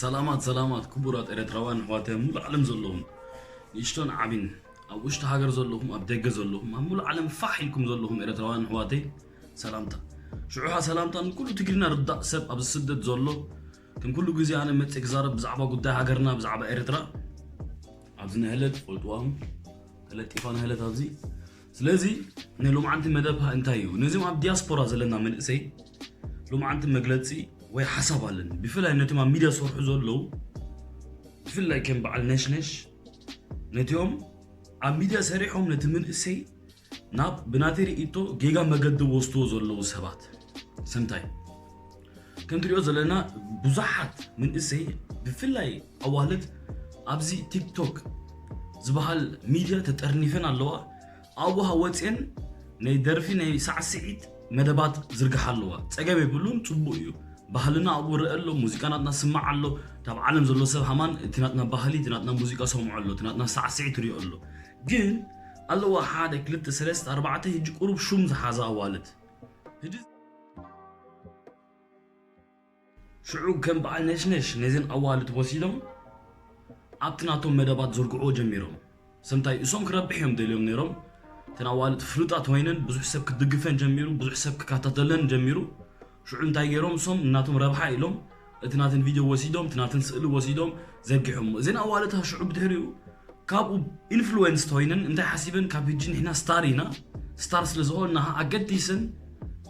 ሰላማት ሰላማት ክቡራት ኤረትራውያን ኣሕዋተይ ኣብ ሙሉእ ዓለም ዘለኹም ንእሽቶን ዓቢን ኣብ ውሽጢ ሃገር ዘለኹም ኣብ ደገ ዘለኹም ኣብ ሙሉእ ዓለም ፋሕ ኢልኩም ዘለኹም ኤረትራውያን ኣሕዋተይ ሰላምታ ሽዑኻ ሰላምታ ንኩሉ ትግርኛ ርዳእ ሰብ ኣብ ስደት ዘሎ ከም ኩሉ ግዜ ኣነ መጽእ ክዛረብ ብዛዕባ ጉዳይ ሃገርና ብዛዕባ ኤረትራ ኣብዚ ነህለት ፈልጥዋም ተለጢፋ ነህለት ኣብዚ ስለዚ ናይ ሎምዓንቲ መደብካ እንታይ እዩ ነዚም ኣብ ዲያስፖራ ዘለና መንእሰይ ሎምዓንቲ መግለጺ ወይ ሓሳብ ኣለኒ ብፍላይ ነቶም ኣብ ሚድያ ዝሰርሑ ዘለዉ ብፍላይ ከም በዓል ነሽነሽ ነቲኦም ኣብ ሚድያ ሰሪሖም ነቲ መንእሰይ ናብ ብናተይ ርእይቶ ጌጋ መገዲ ወስድዎ ዘለዉ ሰባት ሰምታይ ከም ትሪኦ ዘለና ብዙሓት መንእሰይ ብፍላይ ኣዋልድ ኣብዚ ቲክቶክ ዝበሃል ሚድያ ተጠርኒፈን ኣለዋ ኣብኡ ወፅየን ናይ ደርፊ ናይ ሳዕስዒት መደባት ዝርግሓ ኣለዋ ፀገም የብሉን ፅቡቅ እዩ ባህልና ኣብኡ ርአ ኣሎ ሙዚቃ ናትና ስማዕ ኣሎ ካብ ዓለም ዘሎ ሰብ ሃማን እቲ ናትና ባህሊ እቲ ናትና ሙዚቃ ሰምዖ ኣሎ እቲ ናትና ሳዕስዒት ሪኦ ኣሎ ግን ኣለዋ ሓደ ክልተ ሰለስተ ኣርባዕተ ህጂ ቁሩብ ሹም ዝሓዛ ኣዋልድ ህጂ ሽዑ ከም በዓል ነሽነሽ ነዘን ኣዋልድ ወሲዶም ኣብቲ ናቶም መደባት ዘርግዕዎ ጀሚሮም ሰምታይ እሶም ክረብሕ እዮም ደልዮም ነይሮም እተን ኣዋልድ ፍሉጣት ኮይነን ብዙሕ ሰብ ክድግፈን ጀሚሩ ብዙሕ ሰብ ክከታተለን ጀሚሩ ሽዑ እንታይ ገይሮም እሶም እናቶም ረብሓ ኢሎም እቲ ናተን ቪድዮ ወሲዶም እቲ ናተን ስእሊ ወሲዶም ዘርጊሖሞ እዘን ኣዋልድ ሽዑ ብድሕሪኡ ካብኡ ኢንፍሉዌንስ ኮይነን እንታይ ሓሲበን ካብ ህጂ ንሕና ስታር ኢና ስታር ስለ ዝኾንና ኣገዲሰን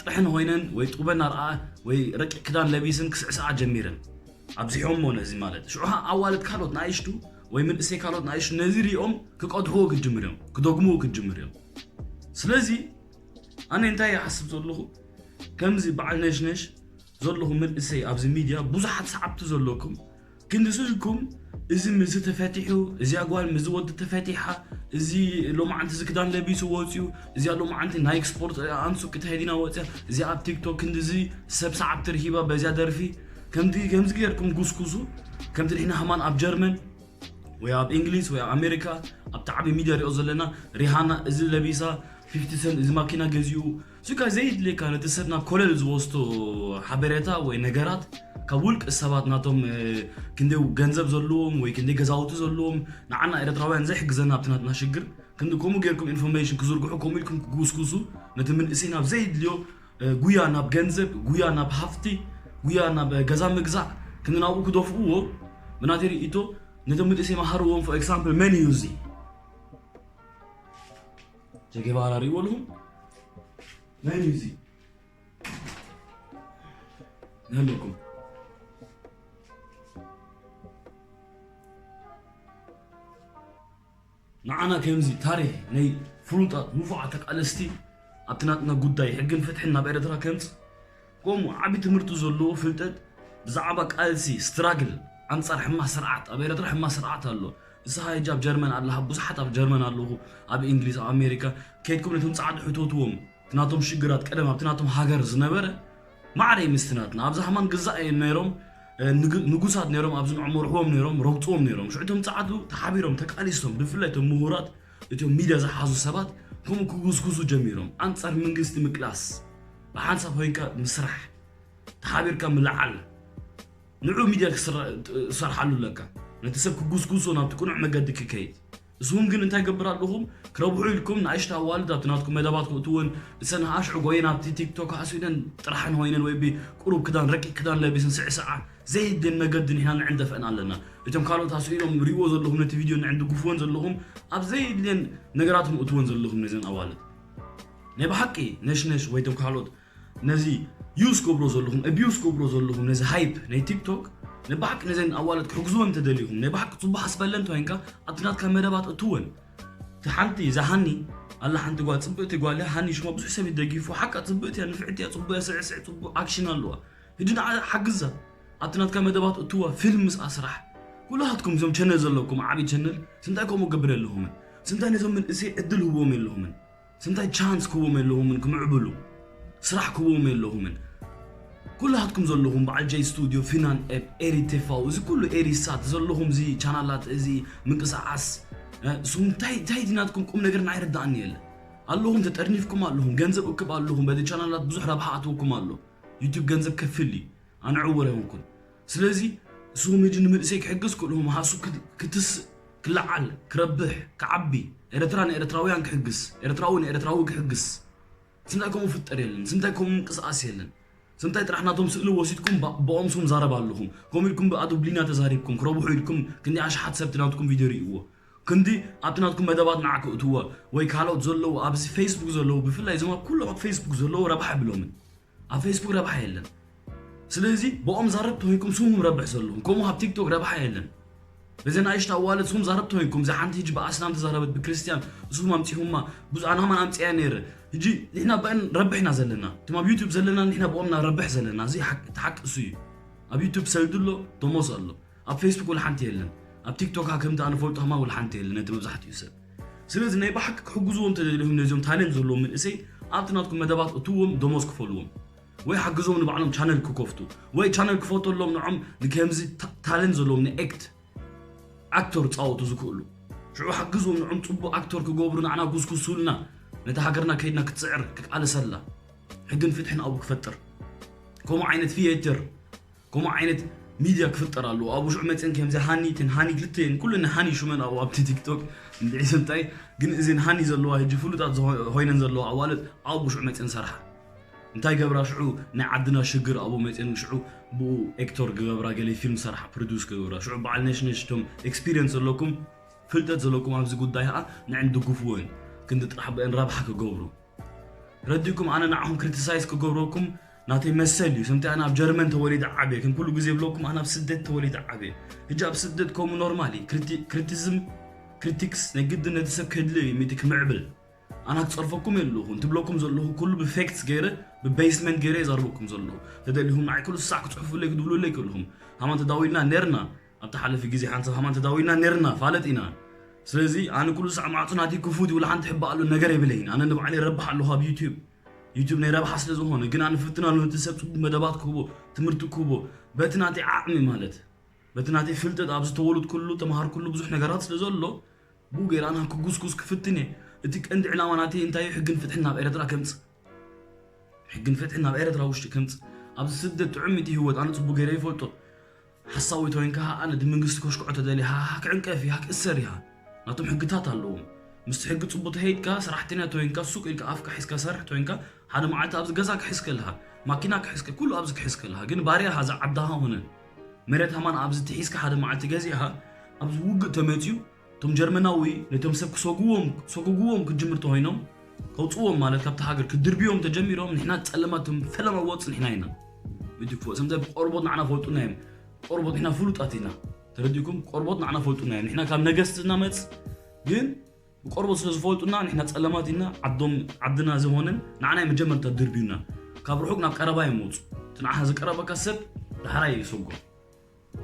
ጥርሕን ኮይነን ወይ ጡበን ኣርኣ ወይ ረቂቅ ክዳን ለቢስን ክስዕስዓ ጀሚረን ኣብዚሖሞ ነዚ ማለት ሽዑ ኣዋልድ ካልኦት ንኣይሽቱ ወይ ምንእሰይ ካልኦት ንኣይሽቱ ነዚ ሪኦም ክቀድሕዎ ክጅምር እዮም ክደግምዎ ክጅምር እዮም ስለዚ ኣነ እንታይ ይሓስብ ዘለኹ ከምዚ በዓል ነሽነሽ ዘለኹ መንእሰይ ኣብዚ ሚድያ ብዙሓት ሰዓብቲ ዘለኩም ክንዲ ስልኩም እዚ ምዚ ተፈቲሑ እዚኣ ጓል ምዚ ወዲ ተፈቲሓ እዚ ሎማዓንቲ እዚ ክዳን ለቢሱ ወፅዩ እዚኣ ሎማዓንቲ ናይ ስፖርት ኣንሱ ክተሄዲና ወፅያ እዚኣ ኣብ ቲክቶክ ክንዲዚ ሰብ ሰዓብቲ ርሂባ በዚያ ደርፊ ከምዚ ከምዚ ገይርኩም ጉስጉሱ ከምቲ ንሕና ሃማን ኣብ ጀርመን ወይ ኣብ እንግሊዝ ወይ ኣብ ኣሜሪካ ኣብቲ ዓብዪ ሚድያ ሪኦ ዘለና ሪሃና እዚ ለቢሳ ፊፍቲ ሰንት እዚ ማኪና ገዚኡ እዚካ ዘይድልየካ ነቲ ሰብ ናብ ኮለል ዝወስዶ ሓበሬታ ወይ ነገራት ካብ ውልቂ ሰባት ናቶም ክንደይ ገንዘብ ዘለዎም ወይ ክንደይ ገዛውቲ ዘለዎም ንዓና ኤረትራውያን ዘይሕግዘና ኣብቲ ናትና ሽግር ክንዲ ከምኡ ገይርኩም ኢንፎርሜሽን ክዝርግሑ ከምኡ ኢልኩም ክጉስጉሱ ነቲ ምንእሰይ ናብ ዘይድልዮ ጉያ ናብ ገንዘብ ጉያ ናብ ሃፍቲ ጉያ ናብ ገዛ ምግዛእ ክንዲ ናብኡ ክደፍእዎ ብናተይ ርእይቶ ነቶም ምንእሰይ መሃርዎም for example መን እዩ እዚ ቸጌባራ ሪእዎ ኣለኹም መን እዩ እዚ ነለኩም ንዓና ከምዚ ታሪክ ናይ ፍሉጣት ንፉዓት ተቃለስቲ ኣብቲ ናትና ጉዳይ ሕግን ፍትሕን ናብ ኤረትራ ከምፅ ከምኡ ዓቢ ትምህርቲ ዘለዎ ፍልጠት ብዛዕባ ቃልሲ ስትራግል ኣንጻር ሕማ ስርዓት ኣብ ኤረትራ ሕማ ስርዓት ኣሎ እስኻ ሕጂ ኣብ ጀርመን ኣለኻ ብዙሓት ኣብ ጀርመን ኣለኹ ኣብ እንግሊዝ ኣብ ኣሜሪካ ከይድኩም ነቶም ጻዕዲ ሕተትዎም እቲ ናቶም ሽግራት ቀደም ኣብቲ ናቶም ሃገር ዝነበረ ማዕረ ምስቲ ናትና ኣብዛ ሃማን ግዛእ እዮም ነይሮም ንጉሳት ነይሮም ኣብዚ ንዕመርሕዎም ነይሮም ረግፅዎም ነይሮም ሽዑ እቶም ፃዓቱ ተሓቢሮም ተቃሊሶም ብፍላይ እቶም ምሁራት እቶም ሚድያ ዝሓዙ ሰባት ከምኡ ክጉስጉሱ ጀሚሮም ኣንፃር መንግስቲ ምቅላስ ብሓንሳብ ኮይንካ ምስራሕ ተሓቢርካ ምልዓል ንዑ ሚድያ ክሰርሓሉ ኣለካ ነቲ ሰብ ክጉስጉሶ ናብቲ ቅኑዕ መገዲ ክከይድ እስኹም ግን እንታይ ገብር ኣለኹም ክረብሑ ኢልኩም ንኣሽቱ ኣዋልድ ኣብቲ ናትኩም መደባት ክእትውን እሰን ኣሽዑ ጎየን ኣብቲ ቲክቶክ ኣስኢደን ጥራሕን ኮይነን ወይ ቁሩብ ክዳን ረቂቅ ክዳን ለቢስን ስዕስዓ ዘይድን መገዲ ንሕና ንዕንደፈን ኣለና እቶም ካልኦት ኣስኢዶም ሪእዎ ዘለኹም ነቲ ቪድዮ ንዕንድግፍወን ዘለኹም ኣብ ዘይድልየን ነገራት ምእትወን ዘለኹም ነዘን ኣዋልድ ናይ ብሓቂ ነሽነሽ ወይ ቶም ካልኦት ነዚ ዩስ ገብሮ ዘለኹም ኣቢዩስ ገብሮ ዘለኹም ነዚ ሃይፕ ናይ ቲክቶክ ናይ ብሓቂ ነዘን ኣዋልድ ክሕግዝወን እንተደሊኹም ናይ ብሓቂ ፅቡቅ ኣስበለን ተወይንካ ኣብቲ ናትካ መደባት እትወን እቲ ሓንቲ እዛ ሃኒ ኣላ ሓንቲ ጓል ፅብቅቲ ጓል እያ ሃኒ ሽማ ብዙሕ ሰብ ይደጊፉ ሓቃ ፅብቅቲ እያ ንፍዕቲ እያ ፅቡቅ እያ ስዕስዕ ፅቡቅ ኣክሽን ኣለዋ ህጂ ንዓ ሓግዛ ኣብቲ ናትካ መደባት እትዋ ፊልም ምስ ኣስራሕ ኩላሃትኩም እዞም ቸነል ዘለኩም ዓብይ ቸነል ስንታይ ከምኡ ገብር ኣለኹምን ስንታይ ነዞም መንእሰይ ዕድል ህብዎም የለኹምን ስንታይ ቻንስ ክዎም የለኹምን ክምዕብሉ ስራሕ ክዎም የለኹምን ኩላትኩም ዘለኹም በዓል ጀይ ስቱድዮ ፊናን ኤፕ ኤሪ ቴፋው እዚ ኩሉ ኤሪ ሳት ዘለኹም እዚ ቻናላት እዚ ምንቅስቃስ እንታይ ድናትኩም ቁም ነገር ንዓይ ርዳእኒ የለ ኣለኹም ተጠርኒፍኩም ኣለኹም ገንዘብ እክብ ኣለኹም በዚ ቻናላት ብዙሕ ረብሓ ኣትወኩም ኣሎ ዩቱብ ገንዘብ ከፍል እዩ ኣነ ዕውር ኣይኮንኩን ስለዚ ንስኹም ሕጂ ንመንእሰይ ክሕግዝ ክእልኹም ሃሱ ክት- ክትስእ ክለዓል ክረብሕ ክዓቢ ኤርትራ ንኤርትራውያን ክሕግዝ ኤርትራዊ ንኤርትራዊ ክሕግዝ ስምታይ ከምኡ ፍጠር የለን ስምታይ ከምኡ ምንቅስቃስ የለን ስምታይ ጥራሕ ናቶም ስእሊ ወሲድኩም ባ- ብኦም ስም ዛረብ ኣለኹም ከምኡ ኢልኩም ብኣዱ ብሊና ተዛሪብኩም ክረብሑ ኢልኩም ክንዲ ኣሽሓት ሰብቲ ናትኩም ቪድዮ ርእይዎ ክንዲ ኣብቲ ናትኩም መደባት ንዓ ክእትዎ ወይ ካልኦት ዘለዉ ኣብዚ ፌስቡክ ዘለዉ ብፍላይ እዞም ኣብ ኩሎም ኣብ ፌስቡክ ዘለዉ ረብሓ ብሎምን ኣብ ፌስቡክ ረብሓ የለን ስለዚ ብኦም ዛረብ ተወይኩም ስሙም ረብሕ ዘለኹም ከምኡ ኣብ ቲክቶክ ረብሓ የለን በዘን ኣሽታ ኣዋልድ ስሙም ዛረብ ተወይኩም እዛ ሓንቲ ህጂ ብኣስላም ተዛረበት ብክርስትያን ስሙም ኣምፂኹማ ብዙ ኣናማን ኣምፅያ ነይረ ህጂ ንሕና በአን ረብሕ ኢና ዘለና እቶም ኣብ ዩቱብ ዘለና ንሕና ብኦም ኢና ረብሕ ዘለና እዚ ሓቂ- እቲ ሓቂ እሱ እዩ ኣብ ዩቱብ ሰልዱ ኣሎ ደሞዝ ኣሎ ኣብ ፌስቡክ ወላ ሓንቲ የለን ኣብ ቲክቶክ ከምቲ ኣንፈልጦ ከማ ወላ ሓንቲ የለን ነቲ መብዛሕትኡ ሰብ ስለዚ ናይ ብሓቂ ክሕግዝዎም ተደሊኹም ነዚኦም ታለንት ዘለዎም መንእሰይ ኣብቲ ናትኩም መደባት እትዎም ደሞዝ ክፈልዎም ወይ ሓግዞም ንባዕሎም ቻነል ክከፍቱ ወይ ቻነል ክፈተሎም ንዖም ንከምዚ ታ- ታለንት ዘለዎም ንኤክት ኣክተር ፃወቱ ዝክእሉ ሽዑ ሓግዞም ንዖም ፅቡቅ ኣክተር ክገብሩ ንዓና ጉስጉሱልና ነቲ ሃገርና ከይድና ክትፅዕር ክቃለሰላ ሕግን ፍትሕን ኣብኡ ክፈጥር ከምኡ ዓይነት ፊየትር ከምኡ ዓይነት ሚድያ ክፍጠር ኣለዎ ኣብኡ ሽዑ መፅን ከምዚ ሃኒ ትን ሃኒ ክልተን ኩለን ሃኒ ሹመን ኣብኡ ኣብቲ ቲክቶክ እንድዒ ስምታይ ግን እዘን ሃኒ ዘለዋ ሕጂ ፍሉጣት ዝኾ- ኮይነን ዘለዋ ኣዋልድ ኣብኡ ሽዑ መፅን ሰርሓ እንታይ ገብራ ሽዑ ናይ ዓድና ሽግር ኣብኡ መፅን ሽዑ ብኡ ኤክቶር ግገብራ ገለ ፊልም ሰርሓ ፕሮዱስ ክገብራ ሽዑ በዓል ነሽነሽ ቶም ኤክስፒሪየንስ ዘለኩም ፍልጠት ዘለኩም ኣብዚ ጉዳይ ከዓ ንዕን ድግፍዎ እየን ክንዲ ጥራሕ ብአን ረብሓ ክገብሩ ረዲኩም ኣነ ንዓኹም ክሪቲሳይዝ ክገብረኩም ናተይ መሰል እዩ ስምቲ ኣነ ኣብ ጀርመን ተወሊደ ዓብየ ከም ኩሉ ግዜ ብለኩም ኣነ ኣብ ስደት ተወሊደ ዓብየ ህጂ ኣብ ስደት ከምኡ ኖርማል እዩ ክሪቲዝም ክሪቲክስ ናይ ግድን ነቲ ሰብ ከድልዮ እዩ ሚቲ ክምዕብል ኣና ክፀርፈኩም የለኹ እንትብለኩም ዘለኹ ኩሉ ብፌክትስ ገይረ ብቤስመንት ገይረ የዛርበኩም ዘለኹ ተደሊኹም ንዓይ ኩሉ ሳዕ ክፅሕፉለይ ክድብሉለይ ከለኹም ሃማን ተዳዊልና ነርና ኣብቲ ሓለፊ ግዜ ሓንሳብ ሃማን ተዳዊልና ነርና ፋለጥ ኢና ስለዚ ኣነ ኩሉ ሳዕ ማዕፁ ናተይ ክፉት ይብሉ ሓንቲ ሕባ ኣሎ ነገር የብለይን ኣነ ንባዕለይ ረብሕ ኣለኹ ኣብ ዩትዩብ ዩትዩብ ናይ ረብሓ ስለ ዝኾነ ግን ኣነ ፍትና ነቲ ሰብ ፅቡቅ መደባት ክህቦ ትምህርቲ ክህቦ በቲ ናተይ ዓቕሚ ማለት በቲ ናተይ ፍልጠት ኣብ ዝተወሉድ ኩሉ ተምሃር ኩሉ ብዙሕ ነገራት ስለ ዘሎ ብኡ ገይረ ኣነ ክጉስጉስ ክፍትን እየ እቲ ቀንዲ ዕላማ ናተይ እንታይ እዩ ሕግን ፍትሕን ናብ ኤርትራ ከምፅእ ሕግን ፍትሕን ናብ ኤርትራ ውሽጢ ከምፅእ ኣብዚ ስደት ጥዑም እቲ ህይወት ኣነ ፅቡቅ ገይረ ይፈልጦ ሓሳዊ ተወይንካ ኣነ እቲ መንግስቲ ከሽክዖ ተደልየ ሃ ክዕንቀፍ እያ ክእሰር እያ ናቶም ሕግታት ኣለዎም ምስቲ ሕጊ ፅቡቅ ተኸይድካ ሰራሕተኛ ተወይንካ ሱቅ ኢልካ ኣፍካ ሒዝካ ሰርሕ ተወይንካ ሓደ መዓልቲ ኣብዚ ገዛ ክሕዝ ከለካ ማኪና ክሕዝ ኩሉ ኣብዚ ክሕዝ ከለካ ግን ባርያ ሃዛ ዓድኻ ሆነ መሬት ሃማን ኣብዚ ትሒዝካ ሓደ መዓልቲ ገዚእኻ ኣብዚ ውግእ ተመፅዩ እቶም ጀርመናዊ ነቶም ሰብ ክሰጉዎም ሰጉጉዎም ክጅምር ተኮይኖም ከውፅዎም ማለት ካብቲ ሃገር ክድርብዮም ተጀሚሮም ንሕና ፀለማት እቶም ፈለማ ወፅ ንሕና ኢና ምድክፎ እዞም ሰብ ቆርቦት ንዓና ፈልጡና እዮም ቆርቦት ንሕና ፍሉጣት ኢና ተረዲኩም ቆርቦት ንዓና ፈልጡና እዮም ንሕና ካብ ነገስትና መፅ ግን ብቆርቦት ስለ ዝፈልጡና ንሕና ፀለማት ኢና ዓዶም ዓድና ዝኾነን ንዓና መጀመርታ ድርብዩና ካብ ርሑቅ ናብ ቀረባ እዮም ወፁ እቲ ንዓኻ ዝቀረበካ ሰብ ዳሕራይ ይሰጎ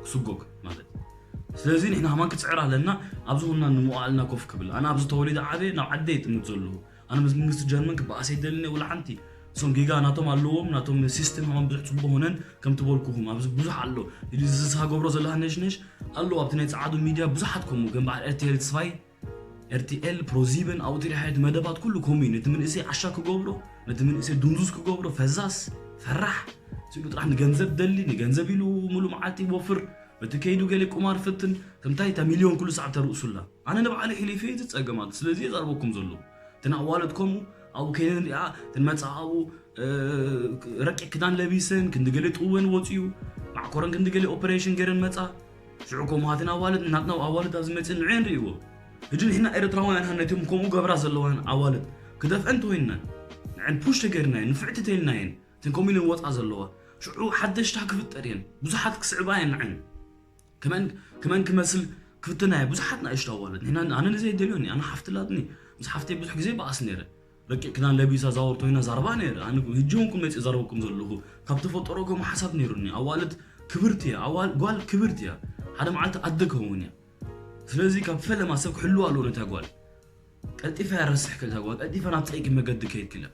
ክስጎግ ማለት ስለዚ ንሕና ሃማን ክፅዕር ኣለና ኣብዚ ኹና ንመዋዕልና ኮፍ ክብል ኣነ ኣብዚ ተወሊደ ዓበየ ናብ ዓደ ይጥምት ዘለኹ ኣነ ምስ መንግስቲ ጀርመን ክበኣስ ኣይደልን እየ ውላ ሓንቲ እሶም ጌጋ ናቶም ኣለዎም ናቶም ሲስተም ሃማን ብዙሕ ፅቡቅ ሆነን ከም ትበልኩኹም ኣብዚ ብዙሕ ኣሎ እዚ ዝገብሮ ዘለካ ነሽነሽ ኣለዎ ኣብቲ ናይ ፀዓዱ ሚድያ ብዙሓት ከምኡ ከም በዓል ኤርትኤል ስፋይ ኤርቲኤል ፕሮዚበን ኣብኡ ትሪሓየት መደባት ኩሉ ከምኡ እዩ ነቲ መንእሰይ ዓሻ ክገብሮ ነቲ መንእሰይ ድንዙዝ ክገብሮ ፈዛስ ፈራሕ ስሉ ጥራሕ ንገንዘብ ደሊ ንገንዘብ ኢሉ ሙሉ መዓልቲ ይወፍር በቲ ከይዱ ገለ ቁማር ፍትን ከምታይ እታ ሚልዮን ኩሉ ሰዓብ ተርእሱላ ኣነ ንባዕሊ ሒሊፈ እቲ ፀገማት ስለዚ የዛርበኩም ዘሎ እተን ኣዋልድ ከምኡ ኣብኡ ከይደን ሪኣ እተን መፃ ኣብኡ ረቂቅ ክዳን ለቢሰን ክንዲ ገለ ጥወን ወፅዩ ማዕኮረን ክንዲ ገለ ኦፐሬሽን ገይረን መፃ ሽዑ ከምሃትን ኣዋልድ ናትና ኣዋልድ ኣብዚ መፅእ ንዕን ርእይዎ ሕጂ ንሕና ኤርትራውያን ሃነትም ከምኡ ገብራ ዘለዋን ኣዋልድ ክደፍአን ተወይንናን ንዕን ፑሽ ተገይርናየን ንፍዕቲ ተይልናየን እተን ከምኡ ኢለን ወፃ ዘለዋ ሽዑ ሓደሽታ ክፍጠር እየን ብዙሓት ክስዕባ እየን ንዕን ከመን ክመስል ክፍትና እየ ብዙሓት ንእሽቶ ኣዋልድ ንሕና ኣነ ንዘይ ደልዮኒ ኣነ ሓፍትላትኒ ምስ ሓፍተይ ብዙሕ ግዜ በኣስ ነይረ ረቂቅ ክዳን ለቢሳ ዛወር ኮይና ዛርባ ነይረ ኣነ ህጂ እውን ኩም መፅእ ዛርበኩም ዘለኹ ካብ ተፈጠሮ ከም ሓሳብ ነይሩኒ ኣዋልድ ክብርቲ እያ ኣዋል ጓል ክብርቲ እያ ሓደ መዓልቲ ኣደ ክኸውን እያ ስለዚ ካብ ፈለማ ሰብ ክሕልዋ ኣለዎ ነታ ጓል ቀልጢፋ እያ ረስሕ ክል ጓል ቀልጢፋ ናብ ፀይቂ መገዲ ከይድ ክለ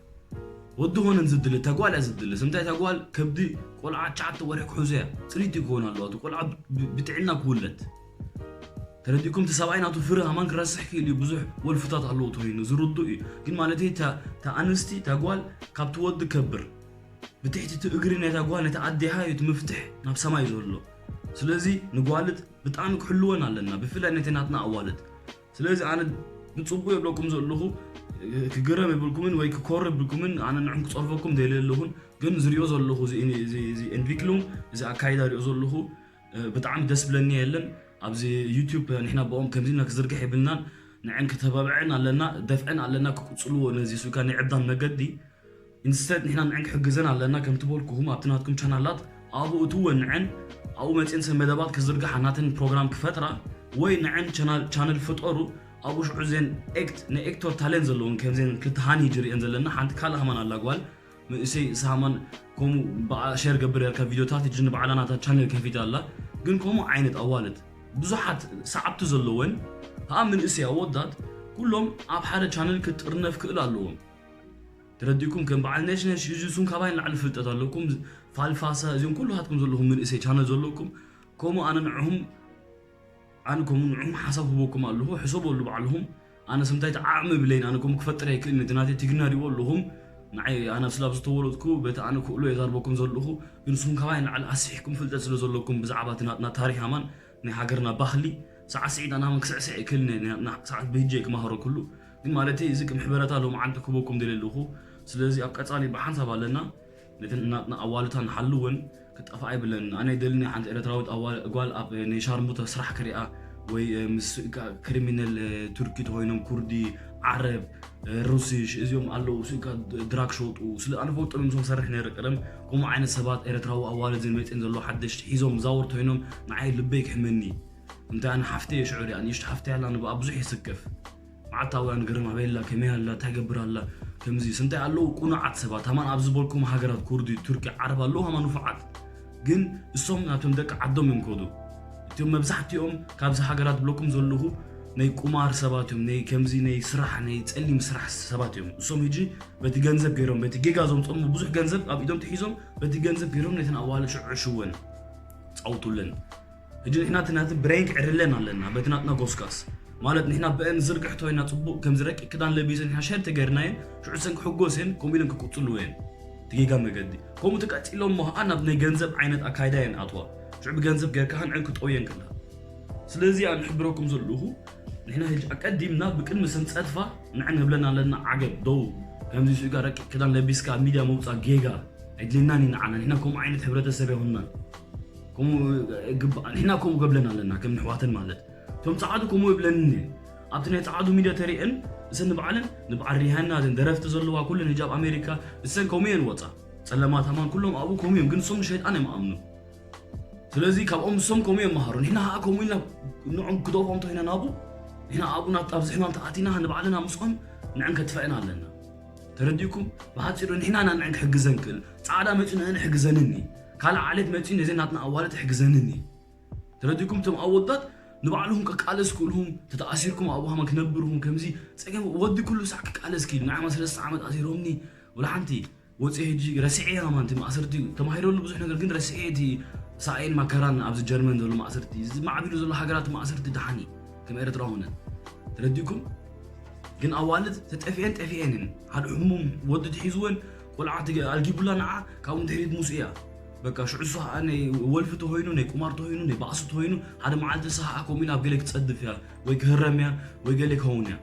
ወዲ ሆነን ዝድለ ተጓል እያ ዝድለ ስምታይ ተጓል ከብዲ ቆልዓ ቻዓተ ወርሒ ክሕዞ እያ ፅሪት ክኸውን ኣለዋ ቆልዓ ብጥዕና ክውለት ተረዲኩም እቲ ሰብኣይ ናቱ ፍረ ሃማን ክረስሕ ክእል እዩ ብዙሕ ወልፍታት ኣለዎ ተኮይኑ ዝርዱ እዩ ግን ማለት ተኣንስቲ ተጓል ካብቲ ወዲ ከብር ብትሕቲ እቲ እግሪ ናይታ ጓል ነቲ ኣዴሃ እዩ እቲ ምፍትሕ ናብ ሰማይ ዘሎ ስለዚ ንጓልት ብጣዕሚ ክሕልወን ኣለና፣ ብፍላይ ነቲ ናትና ኣዋልድ። ስለዚ ኣነ ንጽቡቅ የብለኩም ዘለኹ፣ ክግረም የብልኩምን ወይ ክኮር የብልኩምን፣ ኣነ ንዕም ክጸርፈኩም ደለ ኣለኹን። ግን ዝሪኦ ዘለኹ እዚ፣ እዚ፣ እዚ ኤንቪክሉም፣ እዚ ኣካይዳ ሪኦ ዘለኹ፣ ብጣዕሚ ደስ ብለኒ የለን። ኣብዚ ዩቲዩብ ንሕና ብኦም ከምዚና ክዝርግሕ የብልናን። ንዕን ከተባብዐን ኣለና፣ ደፍዐን ኣለና ክቅጽልዎ ነዚ ሱካ ናይ ዕብዳን መገዲ። ኢንስተድ ንሕና ንዕን ክሕግዘን ኣለና፣ ከምቲ በልኩኹም ኣብቲ ናትኩም ቻናላት ኣብኡ እትወን ንዕን ኣብኡ መፅን ሰብ መደባት ክዝርግሓ ናተን ፕሮግራም ክፈጥራ ወይ ንዕን ቻናል ፍጠሩ። ኣብኡ ሽዑ ዜን ኤክት ናይ ኤክቶር ታሌንት ዘለውን ከምዜን ክልተ ሃኒ ጅሪኤን ዘለና ሓንቲ ካልእ ሃማን ኣላ ጓል ምእሰይ ሳማን ከምኡ ብኣ ሸር ገብር ያልካ ቪዲዮታት እጅ ንባዕላ ናታ ቻነል ከፊታ ኣላ። ግን ከምኡ ዓይነት ኣዋልድ ብዙሓት ሰዓብቲ ዘለወን ከዓ ምንእሰይ ኣወዳት ኩሎም ኣብ ሓደ ቻነል ክጥርነፍ ክእል ኣለዎም። ተረዲእኩም ከም በዓል ነሽነሽ እዚ ሱን ካባይ ንላዕሊ ፍልጠት ኣለኩም። ፋልፋሳ እዚኦም ኩሉ ሃትኩም ዘለኹም ምንእሰይ ቻነል ዘለኩም ከምኡ ኣነ ንዕኹም ኣነ ከምኡ ንዕኹም ሓሳብ ህበኩም ኣለኹ። ሕሰበሉ ባዕልኹም። ኣነ ስምታይ ተዓዕሚ ብለይን ኣነ ከምኡ ክፈጥር ኣይክእልን እቲ ናተይ ትግና ሪዎ ኣለኹም። ንዓይ ኣነ ስላብ ዝተወለጥኩ በቲ ኣነ ክእሎ የዛርበኩም ዘለኹ። ግን ንስኹም ካባይ ንላዕሊ ኣስሒሕኩም ፍልጠት ስለ ዘለኩም ብዛዕባ እቲ ናትና ታሪኽ ኣማን ናይ ሃገርና ባህሊ ሰዓት ስዒት ኣናመን ክስዕስዕ ይክእል ሰዓት ብህጀ ክማሃሮ ኩሉ። ግን ማለት እዚ ከም ሕበረታ ሎም ዓንዲ ክበኩም ደለልኹ። ስለዚ ኣብ ቀጻሊ ብሓንሳብ ኣለና ነተን ናትና ኣዋልታ ንሓልወን ክጠፋ ኣይብለን። ኣነ ይደልኒ ሓንቲ ኤርትራዊት ኣዋ- ጓል ኣብ ናይ ሻርሙታ ስራሕ ክሪኣ ወይ ምስ ክሪሚነል ቱርኪ ተኮይኖም ኩርዲ ዓረብ ሩሲሽ እዚኦም ኣለዉ ስካ ድራግ ሸጡ ስለ ኣነ ፈልጦም ምስም ሰርሕ ነረ ቀደም። ከምኡ ዓይነት ሰባት ኤርትራዊ ኣዋልድ ዝመፅን ዘሎ ሓደሽቲ ሒዞም ዛወር ኮይኖም ንዓይ ልበይ ክሕመኒ። እንታይ ኣነ ሓፍተይ ሽዑ ሪኣ ንእሽቶ ሓፍተይ ኣላ ንብኣ ብዙሕ ይስከፍ። መዓልታውያን ግርም ኣበይ ኣላ ከመይ ኣላ እንታይ ገብር ኣላ። ከምዚ ስንታይ ኣለዉ ቁኑዓት ሰባት ሃማን ኣብ ዝበልኩም ሃገራት ኩርዲ ቱርኪ ዓረብ ኣለዉ ሃማን ንፉዓት። ግን እሶም ናብቶም ደቂ ዓዶም እዮም ከዱ። እቲኦም መብዛሕትኦም ካብዚ ሃገራት ብለኩም ዘለኹ ናይ ቁማር ሰባት እዮም ናይ ከምዚ ናይ ስራሕ ናይ ጸሊም ስራሕ ሰባት እዮም። እሶም ሕጂ በቲ ገንዘብ ገይሮም በቲ ጌጋ ዞምጾም ብዙሕ ገንዘብ ኣብ ኢዶም ትሒዞም በቲ ገንዘብ ገይሮም ነተን ኣዋልድ ሽዑ ሽወን ጻውቱለን። ሕጂ ንሕና እቲ ናቲ ብሬን ክዕርለን ኣለና በቲ ናትና ጎስጋስ ማለት ንሕና ብአን ዝርግሕ ተወይና ጽቡቅ ከም ዝረቂ ክዳን ለቢሰን ንሕና ሸር ተገርናየን ሽዑ ሰን ክሕጎስን ከምኡ ኢለን ክቁጽልወን ትጌጋ መገዲ ከምኡ ተቀጺሎም ሞ ኸዓ ናብ ናይ ገንዘብ ዓይነት ኣካይዳ የን ኣትዋ ሽዑ ብገንዘብ ገርካ ንዕን ክጠውየን ከላ ስለዚ ኣነ ሕብረኩም ዘለኹ ንሕና ሕጂ ኣቀዲምና ብቅድሚ ሰን ጸድፋ ንዕን ህብለን ኣለና ዓገብ ደው ከምዚ ስጋ ረቂ ክዳን ለቢስካ ኣብ ሚድያ መውጻእ ጌጋ ኣይድልናን እዩ ንዓና ንሕና ከምኡ ዓይነት ሕብረተሰብ የሆንናን ንሕና ከምኡ ገብለን ኣለና ከም ንሕዋተን ማለት እቶም ፃዓዱ ከምኡ ይብለኒ ኣብቲ ናይ ፃዓዱ ሚድያ ተሪእን እሰን ንባዕለን ንበዓል ሪሃና ዘን ደረፍቲ ዘለዋ ኩለን ህጃብ ኣሜሪካ እሰን ከምኡ እየን ወፃ ፀለማት ሃማን ኩሎም ኣብኡ ከምኡ እዮም ግን እሶም ንሸይጣን እዮም ኣምኑ ስለዚ ካብኦም እሶም ከምኡ እዮም መሃሩ ንሕና ከዓ ከምኡ ኢልና ንዖም ክደፎም ተኮይና ናቡ ንሕና ኣብኡ ናት ኣብዚ ሕማም ተኣቲና ንባዕልና ምስኦም ንዕን ከጥፈእና ኣለና ተረዲእኩም ብሓፂሩ ንሕና ኢና ንዕን ክሕግዘን ክእል ፃዕዳ መፂኡ ንዕን ሕግዘንኒ ካልእ ዓሌት መፂኡ ነዘን ናትና ኣዋልድ ሕግዘንኒ ተረዲኩም እቶም ኣወዳት ንባዕልኹም ከቃለስ ክእልኹም ተተኣሲርኩም ኣብኡ ሃማን ክነብርኹም ከምዚ ፀገም ወዲ ኩሉ ሳዕ ክቃለስ ክኢሉ ንዓማ ሰለስተ ዓመት ኣሲሮምኒ ወላ ሓንቲ ወፂ ሕጂ ረስዐ ሃማን እቲ ማእሰርቲ ተማሂረሉ ብዙሕ ነገር ግን ረስዐ እቲ ሳኤን ማከራን ኣብዚ ጀርመን ዘሎ ማእሰርቲ እዚ ማዕቢሉ ዘሎ ሃገራት ማእሰርቲ ደሓኒ ከም ኤርትራ ሆነን ተረዲኩም ግን ኣዋልድ ተጠፊአን ጠፊአንን ሓደ ሕሙም ወዲ ትሒዝወን ቆልዓ ኣልጊቡላ ንዓ ካብኡ ድሕሪት ሙስ እያ በቃ ሽዑ እሱ ከዓ ናይ ወልፊ ተኮይኑ ናይ ቁማር ተኮይኑ ናይ ባእሲ ተኮይኑ ሓደ መዓልቲ እሳ ከዓ ከምኡ ኢላ ኣብ ገለ ክፀድፍ እያ ወይ ክህረም እያ ወይ ገለ ክኸውን እያ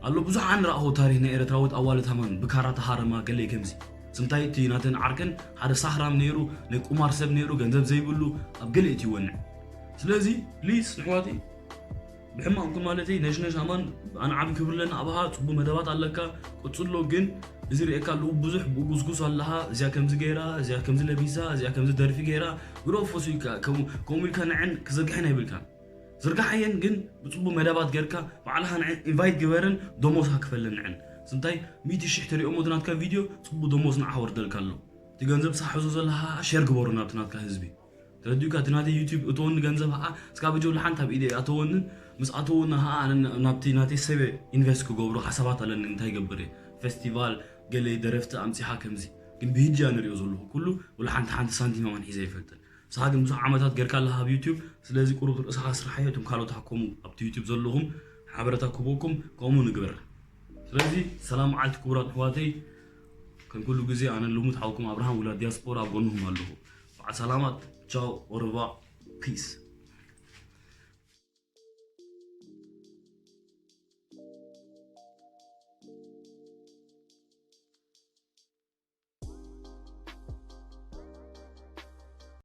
ኣሎ ብዙሕ ኣንረኣኹ ታሪክ ናይ ኤርትራዊት ኣዋልድ ሃማን ብካራ ተሃረማ ገለ ከምዚ ስምታይ እቲ ናተን ዓርከን ሓደ ሳህራም ነይሩ ናይ ቁማር ሰብ ነይሩ ገንዘብ ዘይብሉ ኣብ ገለ እቲ ይወንዕ ስለዚ ፕሊስ ንሕዋተይ ብሕማም ግን ማለተይ ነሽነሽ ኣማን ኣነ ዓቢ ክብሪ ኣለኒ ኣብሃ ጽቡቅ መደባት ኣለካ ቅጽሎ ግን እዚ ርእየካ ኣለዉ ብዙሕ ብጉስጉስ ኣለሃ እዚኣ ከምዚ ገይራ እዚኣ ከምዚ ለቢሳ እዚኣ ከምዚ ደርፊ ገይራ ግደፎ ስኢልካ ከምኡ ኢልካ ንዐን ክዘርግሐን ኣይብልካን ዝርግሓየን ግን ብጽቡቅ መደባት ገርካ ባዕልኻ ንዐን ኢንቫይት ግበረን ደሞዝካ ክፈለን ንዐን ስንታይ ሚእቲ ሽሕ ተሪኦሞ እቲ ናትካ ቪድዮ ጽቡቅ ደሞዝ ንዓ ወርደልካ ኣሎ እቲ ገንዘብ ሳሕዞ ዘለሃ ሸር ግበሮ ናብቲ ናትካ ህዝቢ ተረዲኡካ እቲ ናተይ ዩቲብ እተወኒ ገንዘብ ከዓ እስካብ ሕጂ ወላ ሓንቲ ኣብ ኢደይ ኣተወንን ምስ ኣተወኒ ከዓ ኣነ ናብቲ ናተይ ሰበ ኢንቨስት ክገብሮ ሓሳባት ኣለኒ እንታይ ይገብር እየ ፌስቲቫል ገለ ደረፍቲ ኣምፂኻ ከምዚ ግን ብህጂ እያ ንሪኦ ዘለኹ ኩሉ ወላ ሓንቲ ሓንቲ ሳንቲም ኣማን ሒዘ ይፈልጥን ንስኻ ግን ብዙሕ ዓመታት ገርካ ኣለኻ ኣብ ዩቲብ ስለዚ ቁሩብ ርእስኻ ስርሓዮ እቶም ካልኦት ሃኮሙ ኣብቲ ዩቲብ ዘለኹም ሓበረታ ክህበኩም ከምኡ ንግበር ስለዚ ሰላም መዓልቲ ክቡራት ኣሕዋተይ ከም ኩሉ ግዜ ኣነ ልሙድ ሓውኩም ኣብርሃም ውላድ ዲያስፖራ ኣብ ጎንኹም ኣለኹ በዓል ሰላማት ቻው ኦረባ Peace.